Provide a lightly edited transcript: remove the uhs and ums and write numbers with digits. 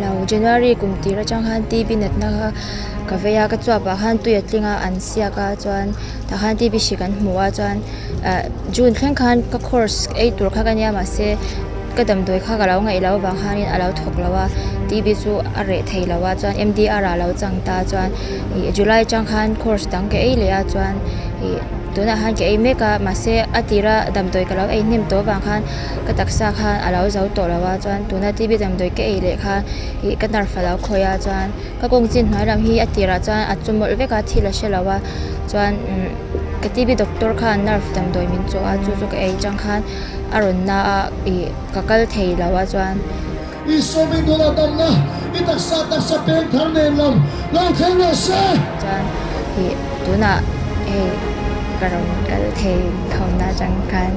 lo. January kum tir atang khan TB natna kha ka vei a, ka chuap ah khan tui a tling a, an siak a chuan tah khan TB hri kan hmu a chuan ah June thleng khan ka course ei tur kha ka nia mahse ka damdawi kha ka lo ngaih loh avang khanin a lo thawk lo a, TB chu a reh thei lo a chuan MDR ah a lo chang ta chuan ih July atang khan course dang ka ei leh a chuan ih tunah khan ka ei mek a mahse a tira damdawi ka lo ei hnem tawh avang khan ka taksa khan a lo zo tawh lo a chuan tuna T V damdawi ka ei leh khan ih ka nerve a lo khawih a chuan ka kawng chin hnuai lam hi a tirah chuan a chu mawlh vek a thil a hre lo a chuan umm ka T V doctor khan nerve damdawi min chawh a chu chu ka ei chang khan a rawn na a ih ka kal thei lo a chuan. Isua min dawla damna i taksa taksa peng thar nen lam lo thleng rawh se. Chuan ih tunah hei ka rawn kal thei thawmna atang khan.